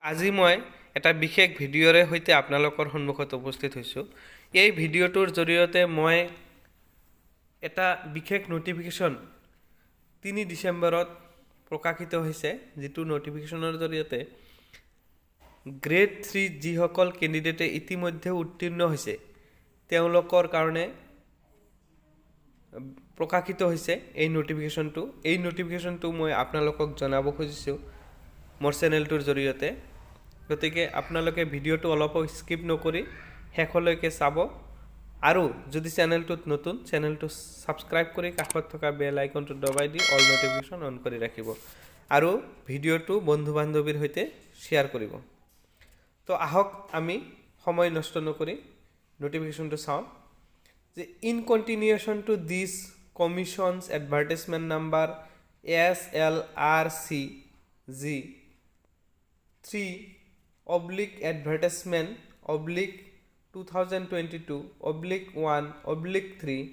আজি মই এটা বিশেষ ভিডিঅ'ৰে সৈতে আপোনালোকৰ সন্মুখত উপস্থিত হৈছোঁ। এই ভিডিঅ'টোৰ জৰিয়তে মই এটা বিশেষ ন'টিফিকেশ্যন 3 ডিচেম্বৰত প্ৰকাশিত হৈছে, যিটো ন'টিফিকেশ্যনৰ জৰিয়তে গ্ৰেড থ্ৰী যিসকল কেণ্ডিডেটে ইতিমধ্যে উত্তীৰ্ণ হৈছে, তেওঁলোকৰ কাৰণে প্ৰকাশিত হৈছে এই ন'টিফিকেশ্যনটো। এই ন'টিফিকেশ্যনটো মই আপোনালোকক জনাব খুজিছোঁ মোৰ চেনেলটোৰ জৰিয়তে। গতিকে আপোনালোকে ভিডিঅ'টো অলপো স্কিপ নকৰি শেষলৈকে চাব আৰু যদি চেনেলটোত নতুন, চেনেলটো ছাবস্ক্ৰাইব কৰি কাষত থকা বেল আইকনটো দবাই দি অল ন'টিফিকেশ্যন অন কৰি ৰাখিব আৰু ভিডিঅ'টো বন্ধু বান্ধৱীৰ সৈতে শ্বেয়াৰ কৰিব। তো আহক, আমি সময় নষ্ট নকৰি ন'টিফিকেশ্যনটো চাওঁ যে in continuation to this Commission's advertisement number SLRCG 3/advertisement/2022/1/3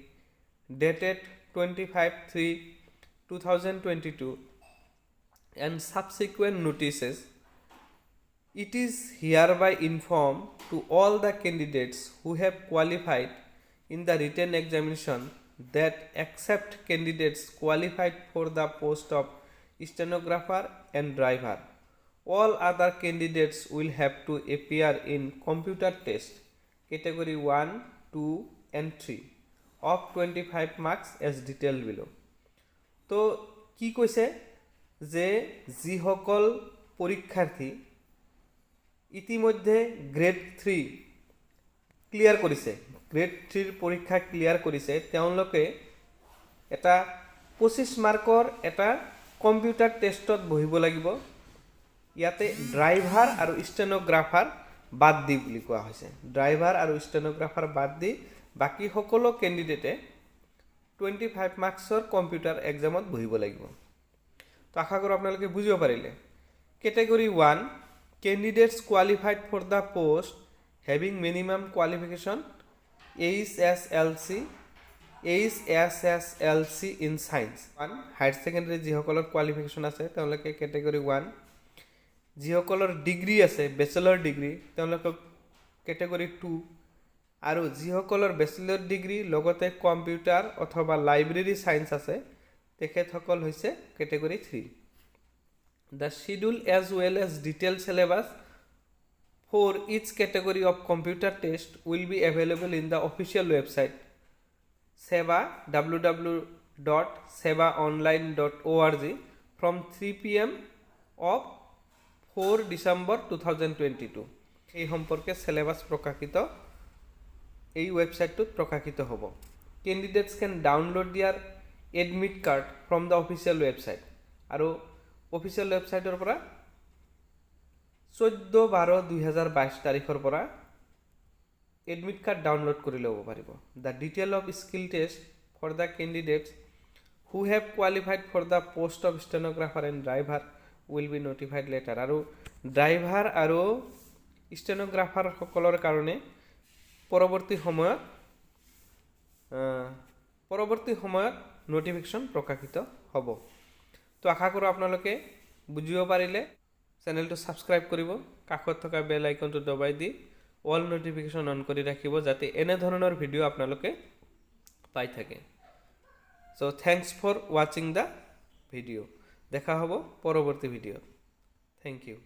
dated 25/3/2022 and subsequent notices, it is hereby informed to all the candidates who have qualified in the written examination that except candidates qualified for the post of stenographer and driver, all other candidates will have to appear in computer test category 1, 2 and 3 of 25 marks as detailed below. তো কি কৈছে যে যিসকল পৰীক্ষাৰ্থী ইতিমধ্যে grade three clear কৰিছে, grade থ্ৰীৰ পৰীক্ষা clear কৰিছে, তেওঁলোকে এটা 25 মাৰ্কৰ এটা কম্পিউটাৰ টেষ্টত বহিব লাগিব। ইয়াতে ড্ৰাইভাৰ আৰু ষ্টেন'গ্ৰাফাৰ বাদ দি বুলি কোৱা হৈছে। ড্ৰাইভাৰ আৰু ষ্টেন'গ্ৰাফাৰ বাদ দি বাকী সকলো কেণ্ডিডেটে 25 মাৰ্কছৰ কম্পিউটাৰ এক্সামত বহিব লাগিব। তো আশা কৰোঁ আপোনালোকে বুজিব পাৰিলে। Category 1, candidates qualified for the post having minimum qualification HSLC, HSSLC in science one, higher secondary যিসকলৰ কোৱালিফিকেশ্যন আছে, তেওঁলোকে কেটেগৰী ওৱান। যিসকলৰ ডিগ্ৰী আছে, বেচেলৰ ডিগ্ৰী, তেওঁলোকক কেটেগৰী টু আৰু যিসকলৰ বেচেলৰ ডিগ্ৰী লগতে কম্পিউটাৰ অথবা লাইব্ৰেৰী ছায়েন্স আছে, তেখেতসকল হৈছে category 3. The schedule as well as detail syllabus for each category of computer test will be available in the official website SEBA www.sebaonline.org from 3 pm of 4 December 2022. এই সম্পৰ্কে syllabus প্ৰকাশিত এই ৱেবছাইটটোত প্ৰকাশিত হ'ব। Candidates can download their admit card from the official website. আৰু official ৱেবছাইটৰ পৰা 14/12/2022 তাৰিখৰ পৰা এডমিট কাৰ্ড ডাউনলোড কৰি ল'ব পাৰিব। The detail of skill test for the candidates who have qualified for the post of stenographer and driver will be notified later. আৰু driver আৰু ষ্টেন'গ্ৰাফাৰসকলৰ কাৰণে পৰৱৰ্তী সময়ত ন'টিফিকেশ্যন প্ৰকাশিত হ'ব। তো আশা কৰোঁ আপোনালোকে বুজিব পাৰিলে। চেনেলটো ছাবস্ক্ৰাইব কৰিব, কাষত থকা বেল আইকনটো দবাই দি অল ন'টিফিকেশ্যন অন কৰি ৰাখিব, যাতে এনেধৰণৰ ভিডিঅ' আপোনালোকে পাই থাকে। So thanks for watching the video. দেখা হ'ব পৰৱৰ্তী ভিডিঅ'ত। Thank you.